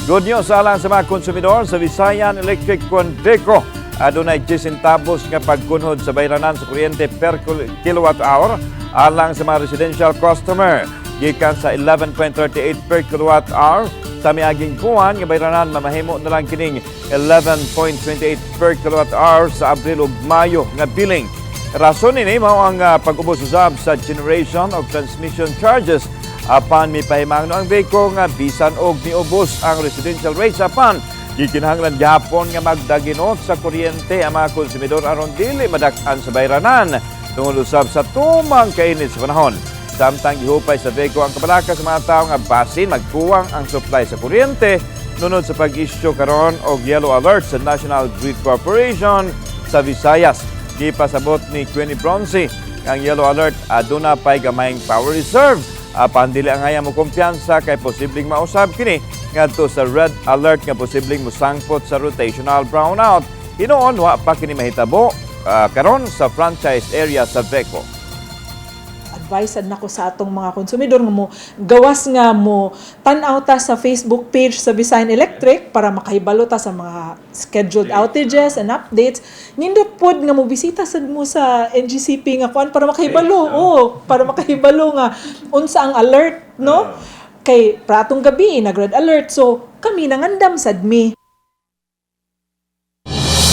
Good news alang sa mga konsumidor sa Visayan Electric Conveco. Adunay 10 centavos nga pagkunhod sa bayranan sa kuryente per kilowatt hour alang sa mga residential customer. Gikan sa 11.38 per kilowatt hour sa miaging buwan nga bayranan, mamahimo na lang kining 11.28 per kilowatt hour sa Abril ug Mayo nga billing. Rason nini mao ang pag-ubos usab sa generation o transmission charges, apan mipahimangno ang VECO nga bisan og miubos ang residential rates, apan gikinahanglan gihapon nga magdaginot sa kuryente ang mga konsumidor aron dili madak-an sa bayranan tungod usab sa tumang kainit sa panahon. Samtang gihupay sa VECO ang kabalaka sa mga tawo nga basin magkuwang ang supply sa kuryente nunod sa pag-issue karon og yellow alert sa National Grid Corporation sa Visayas. Gipasabot ni Queenie Bronze ang yellow alert aduna pay gamayng power reserve, apan dili angay mo kumpiyansa kay posibleng mausab kini ngadto sa red alert nga posibleng mosangpot sa rotational brownout. Hinuon wa pa kini mahitabo karon sa franchise area sa VECO. Advice sad nako sa atong mga konsumidor nga mo gawas nga mo tan-aw ta sa Facebook page sa Visayan Electric para makahibalo ta sa mga scheduled outages and updates. Nindot pod nga mo bisita sad mo sa NGCP nga kuan para makahibalo, oh, para makahibalo nga unsa ang alert, no? Kay pratong gabi nag red alert, so kami nangandam sad mi.